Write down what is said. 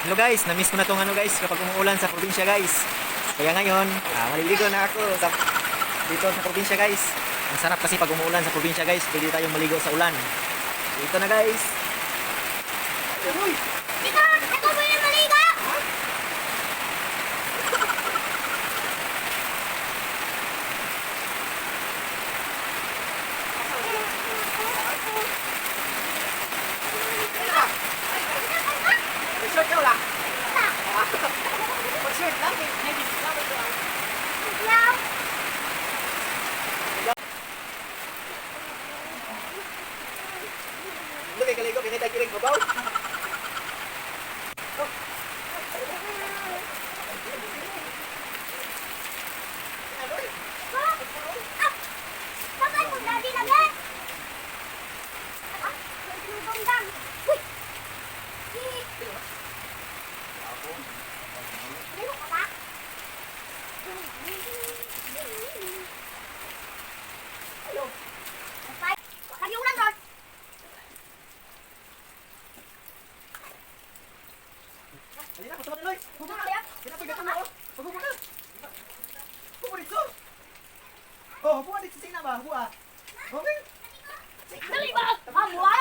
Hello guys, na-miss ko na tong ano guys, kapag umuulan sa probinsya guys. Kaya ngayon, maliligo na ako dito sa probinsya guys. Ang sarap kasi pag umuulan sa probinsya guys, pwede tayong maligo sa ulan. Ito na guys. Uy! Dito! Ako mo yung maligo! Shirt ka wala? Shirt lang, Yaw! Look, kay kaligo, kinita kirig babaw. Ah! Sabay mo, daddy lagi! Ah! Dongdang! Uy! Ligo ka ba? Bye. Kami ulan doon. Dali na, gusto mo tuloy. Hubo ka kaya? Pinapigat mo, oh. Hubo ka. Hubo dito. Oh, hubo dito sina ba? Hubo ah. Okay. Dali ba? Ah, muwala.